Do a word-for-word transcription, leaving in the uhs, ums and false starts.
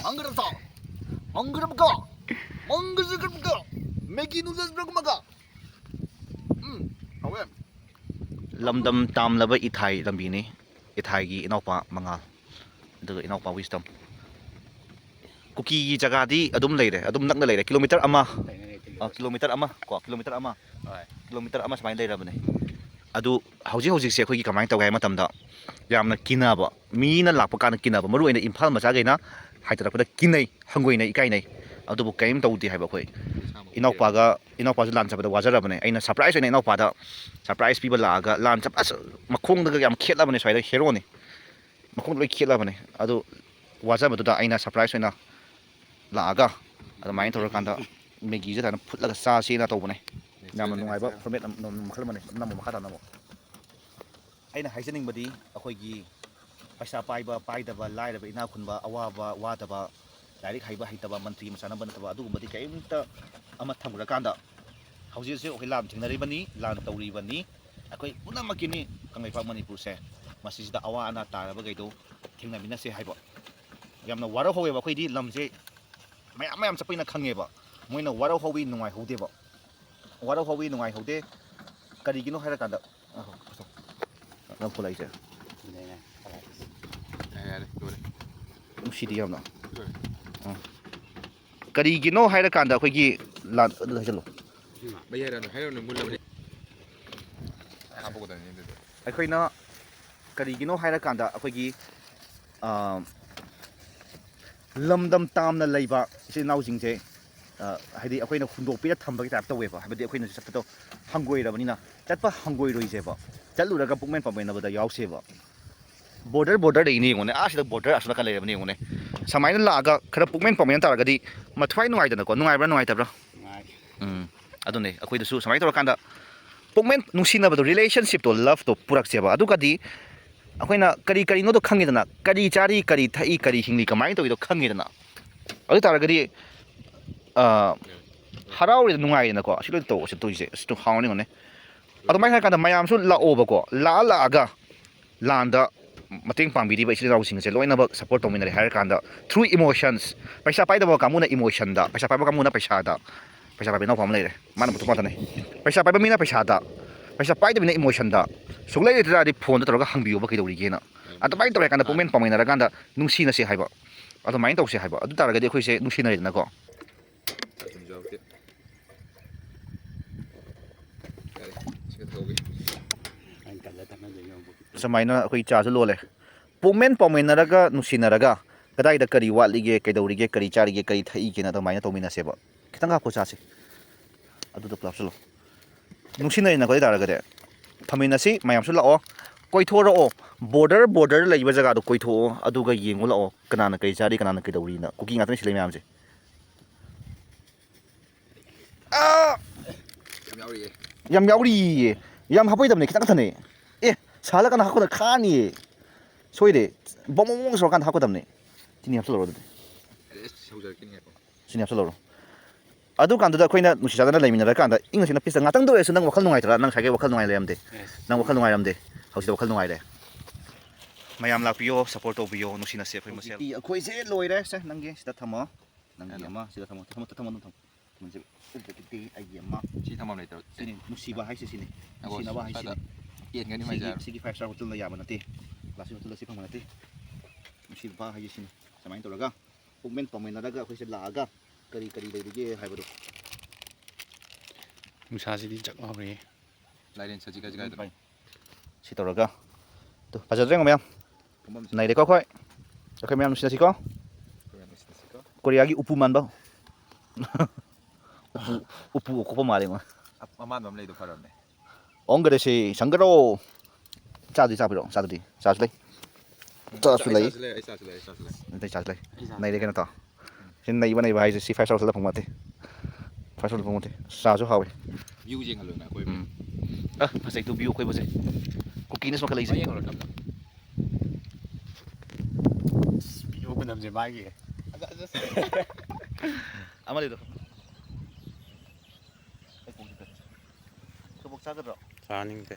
ꯃꯪꯒ꯭ꯔ ꯆꯥꯎ꯫ ꯃꯪꯒ꯭ꯔ ꯃꯀꯥ꯫ ꯃꯪꯒ꯭ꯔ ꯃꯀꯥ꯫ ꯃꯦꯒꯤ noodles break ꯃꯀꯥ꯫ ꯎꯝ, ꯍꯥꯎꯋꯦ꯫ ꯂꯝꯗꯝ ꯇꯥꯝꯂꯕ ꯏꯊꯥꯏ ꯂꯝꯕꯤꯅꯤ꯫ ꯏꯊꯥꯏꯒꯤ ꯏꯅꯥꯎꯄꯥ ꯃꯉꯥꯜ, ꯑꯗꯨꯒ ꯏꯅꯥꯎꯄꯥ ꯋꯤꯁꯇꯝ꯫ ꯀꯨꯀꯤꯒꯤ ꯖꯒꯥꯗꯤ ꯑꯗꯨꯝ ꯂꯩꯔꯦ, ꯑꯗꯨꯝ ꯅꯛꯅ ꯂꯩꯔꯦ, ꯀꯤꯂꯣꯃꯤꯇꯔ ꯑꯃ, ꯑ, ꯀꯤꯂꯣꯃꯤꯇꯔ ꯑꯃ ꯀꯣ, ꯀꯤꯂꯣꯃꯤꯇꯔ ꯑꯃ, ꯍꯣꯏ꯫ ꯀꯤꯂꯣꯃꯤꯇꯔ ꯑꯃ ꯁꯨꯃꯥꯏꯅ ꯂꯩꯔꯕꯅꯦ꯫ ꯑꯗꯨ ꯍꯧꯖꯤꯛ ꯍꯧꯖꯤꯛꯁꯦ ꯑꯩꯈꯣꯏꯒꯤ ꯀꯃꯥꯏꯅ ꯇꯧꯒꯦ ꯍꯥꯏꯕ ꯃꯇꯝꯗ, ꯌꯥꯝꯅ ꯀꯤꯅꯕ, ꯃꯤꯅ ꯂꯥꯛꯄ ꯀꯥꯟꯗ ꯀꯤꯅꯕ, ꯃꯔꯨ ꯑꯣꯏꯅ ꯏꯝꯐꯥꯜ ꯃꯆꯥꯈꯩꯅ ꯍꯥꯏꯊꯔꯛꯄꯗ ꯀꯤꯅꯩ, ꯍꯪꯒꯣꯏꯅꯩ, ꯏꯀꯥꯏꯅꯩ꯫ ꯑꯗꯨꯕꯨ ꯀꯔꯤꯝ ꯇꯧꯗꯦ ꯍꯥꯏꯕ ꯑꯩꯈꯣꯏ ꯏꯁꯥꯃꯛ ꯏꯅꯥꯎꯄꯥꯒ, ꯏꯅꯥꯎꯄꯥꯁꯨ ꯂꯥꯟ ꯆꯠꯄꯗ ꯋꯥꯖꯔꯕꯅꯦ꯫ ꯑꯩꯅ ꯁꯔꯄ꯭ꯔꯥꯏꯖ ꯑꯣꯏꯅ ꯏꯅꯥꯎꯄꯥꯗ ꯁꯔꯄ꯭ꯔꯥꯏꯖ ꯄꯤꯕ ꯂꯥꯛꯑꯒ, ꯂꯥꯟ ꯆꯠꯄ ꯑꯁ, ꯃꯈꯣꯡꯗꯒ ꯌꯥꯝ ꯈꯦꯠꯂꯕꯅꯦ, ꯁ꯭ꯋꯥꯏꯗ ꯍꯦꯔꯣꯅꯤ, ꯃꯈꯣꯡꯗ ꯂꯣꯏ ꯈꯦꯠꯂꯕꯅꯦ꯫ ꯑꯗꯨ ꯋꯥꯖꯕꯗꯨꯗ ꯑꯩꯅ ꯁꯔꯄ꯭ꯔꯥꯏꯖ ꯑꯣꯏꯅ ꯂꯥꯛꯑꯒ ꯑꯗꯨꯃꯥꯏꯅ ꯇꯧꯔꯀꯥꯟꯗ ꯃꯦꯒꯤꯁꯦ ꯑꯗꯨꯃꯥꯏꯅ ꯐꯨꯠꯂꯒ ꯆꯥꯁꯦꯅ ꯇꯧꯕꯅꯦ꯫ ꯌꯥꯝꯅ ꯅꯨꯡꯉꯥꯏꯕ ꯐꯣꯔꯃꯦꯠ ꯑꯃ, ꯃꯈꯜ ꯑꯃꯅꯦ꯫ ꯅꯝꯃꯣ, ꯃꯈꯥ ꯇꯥꯅ ꯅꯝꯃꯣ꯫ ꯑꯩꯅ ꯍꯥꯏꯖꯅꯤꯡꯕꯗꯤ, ꯑꯩꯈꯣꯏꯒꯤ ꯄꯩꯁꯥ ꯄꯥꯏꯕ ꯄꯥꯏꯗꯕ, ꯂꯥꯏꯔꯕ ꯏꯅꯥꯛ ꯈꯨꯟꯕ, ꯑꯋꯥꯕ ꯋꯥꯗꯕ, ꯂꯥꯏꯔꯤꯛ ꯍꯩꯕ ꯍꯩꯇꯕ, ꯃꯟꯇ꯭ꯔꯤ ꯃꯆꯥꯅꯕ ꯅꯠꯇꯕ, ꯑꯗꯨꯒꯨꯝꯕꯗꯤ ꯀꯔꯤꯝꯇ ꯑꯃ ꯊꯝꯈ꯭ꯔꯀꯥꯟꯗ, ꯍꯧꯖꯤꯛ ꯍꯧꯖꯤꯛ ꯑꯩꯈꯣꯏ ꯂꯥꯟ ꯊꯦꯡꯅꯔꯤꯕꯅꯤ, ꯂꯥꯟ ꯇꯧꯔꯤꯕꯅꯤ꯫ ꯑꯩꯈꯣꯏ ꯄꯨꯝꯅꯃꯛꯀꯤꯅꯤ ꯀꯪꯂꯩꯄꯥꯛ ꯃꯅꯤꯄꯨꯔꯁꯦ꯫ ꯃꯁꯤꯁꯤꯗ ꯑꯋꯥ ꯑꯅꯥ ꯇꯥꯔꯕꯈꯩꯗꯣ ꯊꯦꯡꯅꯃꯤꯟꯅꯁꯦ ꯍꯥꯏꯕ꯫ ꯌꯥꯝꯅ ꯋꯥꯔꯧꯍꯧꯋꯦꯕ ꯑꯩꯈꯣꯏꯗꯤ ꯂꯝꯁꯦ ꯃꯌꯥꯝ ꯃꯌꯥꯝ ꯆꯠꯄꯅꯤꯅ ꯈꯪꯉꯦꯕ꯫ ꯃꯣꯏꯅ ꯋꯥꯔꯧꯍꯧꯋꯤ, ꯅꯨꯡꯉꯥꯏꯍꯧꯗꯦꯕ꯫ ꯋꯥꯔꯧꯍꯧꯋꯤ, ꯅꯨꯡꯉꯥꯏꯍꯧꯗꯦ꯫ ꯀꯔꯤꯒꯤꯅꯣ ꯍꯥꯏꯔꯀꯥꯟꯗ, ꯑ, ꯅꯪ ꯐꯣꯟ ꯂꯥꯛꯏꯁꯦ? ꯌꯥꯔꯦ, ꯌꯥꯔꯦ, ꯂꯣꯏꯔꯦ꯫ ꯅꯨꯡꯁꯤꯗꯤ ꯌꯥꯝꯅ꯫ ꯂꯣꯏꯔꯦ꯫ ꯑ꯫ ꯀꯔꯤꯒꯤꯅꯣ ꯍꯥꯏꯔꯀꯥꯟꯗ ꯑꯩꯈꯣꯏꯒꯤ ꯂꯥꯟ-, ꯑꯗꯨ ꯍꯥꯏꯖꯜꯂꯣ꯫ ꯎꯝ, ꯃꯌꯥꯏ ꯍꯥꯏꯔꯛꯑꯅꯨ, ꯍꯥꯏꯔꯛꯑꯅꯨ, ꯃꯨꯜꯂꯕꯅꯤ꯫ ꯍꯥꯞꯄꯛꯀꯗꯕꯅꯤ ꯑꯗꯨꯗꯤ꯫ ꯑꯩꯈꯣꯏꯅ ꯀꯔꯤꯒꯤꯅꯣ ꯍꯥꯏꯔꯀꯥꯟꯗ ꯑꯩꯈꯣꯏꯒꯤ, ꯑ, ꯂꯝꯗꯝ ꯇꯥꯝꯅ ꯂꯩꯕ ꯏꯆꯤꯜ ꯏꯅꯥꯎꯁꯤꯡꯁꯦ, ꯑ, ꯍꯥꯏꯗꯤ ꯑꯩꯈꯣꯏꯅ ꯍꯨꯟꯗꯣꯛꯄꯤꯔ ꯊꯝꯕꯒꯤ ꯇꯥꯏꯞ ꯇꯧꯋꯦꯕ꯫ ꯍꯥꯏꯕꯗꯤ ꯑꯩꯈꯣꯏꯅꯁꯨ ꯆꯠꯄꯗꯣ ꯍꯪꯒꯣꯏꯔꯕꯅꯤꯅ, ꯆꯠꯄ ꯍꯪꯒꯣꯏꯔꯣꯏꯁꯦꯕ꯫ ꯆꯠꯂꯨꯔꯒ ꯄꯨꯛꯃꯦꯟ ꯄꯥꯃꯦꯟꯅꯕꯗ ꯌꯥꯎꯁꯦꯕ꯫ ꯕꯣꯔꯗꯔ, ꯕꯣꯔꯗꯔꯗ ꯏꯅꯦ ꯌꯦꯡꯉꯨꯅꯦ, ꯑꯥ ꯁꯤꯗ ꯕꯣꯔꯗꯔ ꯑꯁꯣꯝ ꯅꯥꯀꯟ ꯂꯩꯔꯕꯅꯦ ꯌꯦꯡꯉꯨꯅꯦ꯫ ꯁꯨꯃꯥꯏꯅ ꯂꯥꯛꯑꯒ ꯈꯔ ꯄꯨꯛꯃꯦꯟ ꯄꯥꯃꯦꯟ ꯇꯥꯔꯒꯗꯤ ꯃꯊ꯭ꯋꯥꯏ ꯅꯨꯡꯉꯥꯏꯗꯅꯀꯣ, ꯅꯨꯡꯉꯥꯏꯕ꯭ꯔꯥ ꯅꯨꯡꯉꯥꯏꯇꯕ꯭ꯔꯥ? ꯅꯨꯡꯉꯥꯏ꯫ ꯎꯝ, ꯑꯗꯨꯅꯦ ꯑꯩꯈꯣꯏꯗꯁꯨ ꯁꯨꯃꯥꯏꯅ ꯇꯧꯔꯀꯥꯟꯗ ꯄꯨꯛꯃꯦꯟ ꯅꯨꯡꯁꯤꯅꯕꯗꯣ, ꯔꯤꯂꯦꯁꯟꯁꯤꯞꯇꯣ, ꯂꯞꯇꯣ ꯄꯨꯔꯛꯁꯦꯕ꯫ ꯑꯗꯨꯒꯗꯤ ꯑꯩꯈꯣꯏꯅ ꯀꯔꯤ ꯀꯔꯤꯅꯣꯗꯣ ꯈꯪꯉꯦꯗꯅ, ꯀꯔꯤ ꯆꯥꯔꯤ, ꯀꯔꯤ ꯊꯛꯏ, ꯀꯔꯤ ꯍꯤꯡꯂꯤ, ꯀꯃꯥꯏꯅ ꯇꯧꯔꯤꯗꯣ ꯈꯪꯉꯦꯗꯅ꯫ ꯑꯗꯨ ꯇꯥꯔꯒꯗꯤ, ꯑ, ꯍꯔꯥꯎꯔꯦꯗꯅ, ꯅꯨꯡꯉꯥꯏꯔꯦꯅꯀꯣ꯫ ꯑꯁꯤ ꯂꯣꯏ ꯇꯧ, ꯑꯁꯤ ꯇꯧꯔꯤꯁꯦ, ꯑꯁꯤꯗꯣ ꯍꯥꯎꯅ ꯌꯦꯡꯉꯨꯅꯦ꯫ ꯑꯗꯨꯃꯥꯏꯅ ꯍꯥꯏꯔꯀꯥꯟꯗ ꯃꯌꯥꯝꯁꯨ ꯂꯥꯛꯑꯣꯕꯀꯣ, ꯂꯥꯛꯑ ꯂꯥꯛꯑꯒ ꯂꯥꯟꯗ ꯃꯇꯦꯡ ꯄꯥꯡꯕꯤꯔꯤꯕ ꯏꯆꯤꯜ ꯏꯅꯥꯎꯁꯤꯡ ꯑꯁꯦ ꯂꯣꯏꯅꯃꯛ ꯁꯞꯄꯣꯔꯠ ꯇꯧꯃꯤꯟꯅꯔꯦ ꯍꯥꯏꯔ ꯀꯥꯟꯗ, ꯊ꯭ꯔꯨ ꯏꯃꯣꯁꯟꯁ, ꯄꯩꯁꯥ ꯄꯥꯏꯗꯕ ꯀꯥꯡꯕꯨꯅ ꯏꯃꯣꯁꯟꯗ, ꯄꯩꯁꯥ ꯄꯥꯏꯕ ꯀꯥꯡꯕꯨꯅ ꯄꯩꯁꯥꯗ, ꯄꯩꯁꯥ ꯄꯥꯏꯕ ꯏꯅꯥꯎꯄꯥ ꯑꯃ ꯂꯩꯔꯦ, ꯃꯥꯅ ꯄꯨꯊꯣꯛꯄ ꯉꯥꯛꯇꯅꯦ꯫ ꯄꯩꯁꯥ ꯄꯥꯏꯕ ꯃꯤꯅ ꯄꯩꯁꯥꯗ, ꯄꯩꯁꯥ ꯄꯥꯏꯗꯕ ꯃꯤꯅ ꯏꯃꯣꯁꯟꯗ, ꯁꯨꯛꯂꯩ ꯂꯩꯇ ꯇꯥꯔꯗꯤ ꯐꯣꯟꯗ ꯇꯧꯔꯒ ꯍꯪꯕꯤꯌꯣꯕ ꯀꯩꯗꯧꯔꯤꯒꯦꯅ꯫ ꯑꯗꯨꯃꯥꯏꯅ ꯇꯧꯔꯀꯥꯟꯗ ꯄꯨꯛꯃꯦꯟ ꯄꯥꯎꯃꯦꯟꯅꯔꯀꯥꯟꯗ ꯅꯨꯡꯁꯤꯅꯁꯦ ꯍꯥꯏꯕ, ꯑꯗꯨꯃꯥꯏꯅ ꯇꯧꯁꯦ ꯍꯥꯏꯕ꯫ ꯑꯗꯨ ꯇꯥꯔꯒꯗꯤ ꯑꯩꯈꯣꯏꯁꯦ ꯅꯨꯡꯁꯤꯅꯔꯦꯗꯅꯀꯣ꯫ ꯆꯥꯛ ꯊꯨꯝꯁꯨ ꯌꯥꯎꯗꯦ꯫ ꯌꯥꯔꯦ, ꯁꯤꯒ ꯊꯛꯍꯧꯒꯦ꯫ ꯑꯩꯅ ꯀꯜꯂ ꯊꯛꯅꯗꯣꯏꯅꯦ ꯑꯃꯨꯛ꯫ ꯁꯨꯃꯥꯏꯅ ꯑꯩꯈꯣꯏ ꯆꯥꯁꯨ ꯂꯣꯜꯂꯦ꯫ ꯄꯨꯛꯃꯦꯟ ꯄꯥꯎꯃꯦꯟꯅꯔꯒ, ꯅꯨꯡꯁꯤꯅꯔꯒ, ꯀꯗꯥꯏꯗ ꯀꯔꯤ ꯋꯥꯠꯂꯤꯒꯦ, ꯀꯩꯗꯧꯔꯤꯒꯦ, ꯀꯔꯤ ꯆꯥꯔꯤꯒꯦ, ꯀꯔꯤ ꯊꯛꯏꯒꯦꯅ ꯑꯗꯨꯃꯥꯏꯅ ꯇꯧꯃꯤꯟꯅꯁꯦꯕ꯫ ꯈꯤꯇꯪ ꯍꯥꯞꯈꯣ, ꯆꯥꯁꯦ꯫ ꯑꯗꯨꯗ ꯄꯨꯂꯞ ꯍꯥꯞꯆꯜꯂꯣ꯫ ꯅꯨꯡꯁꯤꯅꯔꯦꯅꯀꯣ, ꯑꯗꯨ ꯑꯣꯏ ꯇꯥꯔꯒꯗꯤ ꯐꯝꯃꯤꯟꯅꯁꯤ, ꯃꯌꯥꯝꯁꯨ ꯂꯥꯛꯑꯣ, ꯀꯣꯏꯊꯣꯔꯛꯑꯣ꯫ ꯕꯣꯔꯗꯔ, ꯕꯣꯔꯗꯔ ꯂꯩꯕ ꯖꯒꯥꯗꯣ ꯀꯣꯏꯊꯣꯛꯑꯣ, ꯑꯗꯨꯒ ꯌꯦꯡꯉꯨ ꯂꯥꯛꯑꯣ, ꯀꯅꯥꯅ ꯀꯔꯤ ꯆꯥꯔꯤ, ꯀꯅꯥꯅ ꯀꯩꯗꯧꯔꯤꯅ꯫ ꯀꯨꯀꯤ ꯉꯥꯛꯇꯅꯤ ꯁꯤ ꯂꯩ ꯃꯌꯥꯝꯁꯦ꯫ ꯑꯥ! ꯌꯥꯝ ꯌꯥꯎꯔꯤꯌꯦ꯫ ꯌꯥꯝ ꯌꯥꯎꯔꯤꯌꯦ꯫ ꯌꯥꯝ ꯍꯥꯞꯄꯣꯏꯗꯕꯅꯦ, ꯈꯤꯇꯪ ꯈꯛꯇꯅꯦ꯫ ꯑꯦ, ꯁꯥꯍꯜꯂ ꯀꯅꯥ ꯍꯥꯞꯀꯗ ꯈꯥꯅꯤꯌꯦ꯫ ꯁꯣꯏꯔꯦ꯫ ꯕꯣꯡ ꯕꯣꯡ ꯕꯣꯡ ꯁꯧꯔꯀꯥꯟꯗ ꯍꯥꯞꯀꯗꯕꯅꯦ꯫ ꯆꯤꯅꯤ ꯍꯥꯞꯆꯜꯂꯨꯔꯣ ꯑꯗꯨꯗꯤ꯫ ꯑꯦ, ꯁꯧꯖꯔꯛꯈꯤꯅꯤ, ꯉꯥꯏꯈꯣ꯫ ꯆꯤꯅꯤ ꯍꯥꯞꯆꯜꯂꯨꯔꯣ꯫ ꯑꯗꯨ ꯀꯥꯟꯗꯨꯗ ꯑꯩꯈꯣꯏꯅ ꯅꯨꯡꯁꯤ ꯆꯥꯟꯅꯅ ꯂꯩꯃꯤꯟꯅꯔꯀꯥꯟꯗ ꯏꯪꯅ ꯆꯤꯛꯅ ꯄꯤꯁꯇ ꯉꯥꯛꯇꯪꯗ ꯑꯣꯏꯔꯁꯨ ꯅꯪ ꯋꯥꯈꯜ ꯅꯨꯡꯉꯥꯏꯇ꯭ꯔꯥ? ꯅꯪ ꯉꯁꯥꯏꯒꯩ ꯋꯥꯈꯜ ꯅꯨꯡꯉꯥꯏ ꯂꯩꯔꯝꯗꯦ꯫ Yes. ꯅꯪ ꯋꯥꯈꯜ ꯅꯨꯡꯉꯥꯏꯔꯝꯗꯦ꯫ ꯍꯧꯖꯤꯛꯇ ꯋꯥꯈꯜ ꯅꯨꯡꯉꯥꯏꯔꯦ꯫ ꯃꯌꯥꯝ ꯂꯥꯛꯄꯤꯌꯣ, ꯁꯞꯄꯣꯔꯠ ꯇꯧꯕꯤꯌꯣ, ꯅꯨꯡꯁꯤꯅꯁꯦ ꯑꯩꯈꯣꯏ ꯃꯁꯦꯜ꯫ ꯍꯧꯖꯤꯛꯇꯤ ꯑꯩꯈꯣꯏꯁꯦ ꯂꯣꯏꯔꯦ꯫ ꯁꯦ, ꯅꯪꯒꯤ ꯁꯤꯗ ꯊꯝꯃꯣ꯫ ꯅꯪꯒꯤ ꯀꯩꯅꯣ? ꯑꯃ ꯁꯤꯗ ꯊꯝꯃꯣ꯫ ꯊꯝꯃꯣ, ꯊꯝꯃꯣ, ꯊꯝꯃꯣ, ꯊꯝꯃꯣ꯫ ꯊꯝꯃꯣ, ꯁꯤ꯫ ꯑꯗꯨꯗꯒꯤꯗꯤ ꯑꯩꯒꯤ ꯑꯃ꯫ ꯁꯤ ꯊꯝꯐꯝ ꯂꯩꯇꯕ꯫ ꯁꯤꯅꯤ, ꯅꯨꯡꯁꯤꯕ ꯍꯥꯏꯁꯦ ꯁꯤꯅꯤ꯫ ꯉꯥꯏꯈꯣ, ꯅꯨꯡꯁꯤꯅꯕ ꯍꯥꯏꯁꯦ ꯁ꯭ꯋꯥꯏꯗ ꯁꯤꯅꯤ꯫ ꯌꯦꯟꯒꯅꯤ ꯁꯤꯒꯤ, ꯃꯩꯁꯦ꯫ ꯁꯤꯒꯤ five star hotel ꯗ ꯌꯥꯕ ꯅꯠꯇꯦ꯫ Classic hotel ꯗ ꯁꯤ ꯐꯪꯕ ꯅꯠꯇꯦ꯫ ꯅꯨꯡꯁꯤꯕ ꯍꯥꯏꯁꯦ ꯁꯤꯅꯤ꯫ ꯁꯨꯃꯥꯏꯅ ꯇꯧꯔꯒ ꯄꯨꯛꯃꯦꯟ ꯄꯥꯎꯃꯦꯟꯅꯔꯒ ꯑꯩꯈꯣꯏꯁꯦ ꯂꯥꯛꯑꯒ ꯀꯔꯤ ꯀꯔꯤ ꯂꯩꯕꯒꯦ ꯍꯥꯏꯕꯗꯣ꯫ ꯅꯨꯡꯁꯥꯁꯤꯗꯤ ꯖꯛ ꯂꯥꯎꯔꯤꯌꯦ꯫ ꯂꯥꯏꯔꯦꯟ ꯁꯖꯤꯛ ꯍꯥꯏꯁꯦ ꯀꯥꯏꯗꯅꯣ? ꯁꯤ ꯇꯧꯔꯒ꯫ ꯇꯨ, ꯐꯖꯗ꯭ꯔꯣ ꯌꯦꯡꯉꯣ ꯃꯌꯥꯝ? ꯐꯝꯐꯝꯁꯦ꯫ ꯅꯩꯔꯦꯀꯣ ꯑꯩꯈꯣꯏ? ꯑꯩꯈꯣꯏ ꯃꯌꯥꯝ ꯅꯨꯡꯁꯤꯅꯁꯤꯀꯣ? ꯑꯩꯈꯣꯏ ꯃꯌꯥꯝ ꯅꯨꯡꯁꯤꯅꯁꯤꯀꯣ? ꯀꯣꯔꯤꯌꯥꯒꯤ ꯎꯄꯨ ꯃꯥꯟꯕ꯫ ꯎꯄꯨ, ꯎꯄꯨ ꯑꯀꯣꯠꯄ ꯃꯥꯜꯂꯦ ꯃꯥ꯫ ꯑꯞ-, ꯑꯃꯥꯟꯕ ꯑꯃ ꯂꯩꯗꯣ ꯐꯔꯕꯅꯦ꯫ ꯑꯣꯡꯒꯔꯦꯁꯤ ꯁꯪꯒꯔꯣ꯫ ꯆꯥꯗꯤ ꯆꯥꯕꯤꯔꯣ, ꯆꯥꯗꯨꯗꯤ꯫ ꯆꯥꯁꯨ ꯂꯩ꯫ ꯎꯝ, ꯆꯥꯁꯨ ꯑꯩ ꯂꯩ꯫ ꯆꯥꯁꯨ ꯂꯩ, ꯑꯩ ꯆꯥꯁꯨ ꯂꯩ, ꯑꯩ ꯆꯥꯁꯨ ꯂꯩ꯫ ꯑꯩ ꯆꯥꯁꯨ ꯅꯩꯔꯦ ꯂꯩ꯫ ꯀꯩꯅꯣ ꯇꯧ꯫ ꯎꯝ꯫ ꯁꯤ ꯅꯩꯕ ꯅꯩꯕ ꯍꯥꯏꯁꯦ ꯁꯤ five star ꯗ ꯐꯪꯕ ꯅꯠꯇꯦ꯫ Five star ꯗ ꯐꯪꯕ ꯅꯠꯇꯦ꯫ ꯆꯥꯁꯨ ꯍꯥꯎꯋꯦ꯫ View ꯌꯦꯡꯍꯜꯂꯣꯅ ꯑꯀꯣꯏꯕ꯫ ꯎꯝ꯫ ꯑ, ꯐꯖꯩꯗꯣ view ꯑꯀꯣꯏꯕꯁꯦ꯫ ꯀꯨꯀꯤꯅ ꯁꯣꯝ ꯅꯥꯀꯟ ꯂꯩꯁꯦ꯫ ꯃꯌꯦꯛ ꯍꯧꯔꯛꯇꯕꯗꯣ꯫ View ꯈꯨꯅꯝꯁꯦ ꯃꯥꯒꯤ꯫ ꯑꯗ, ꯑꯗ꯫ ꯑꯃ ꯂꯩꯗꯣ꯫ ꯑꯩ ꯀꯣꯛꯁꯤꯗ꯫ ꯀꯕꯣꯛ ꯆꯥꯒꯗ꯭ꯔꯣ? ꯆꯥꯅꯤꯡꯗꯦ꯫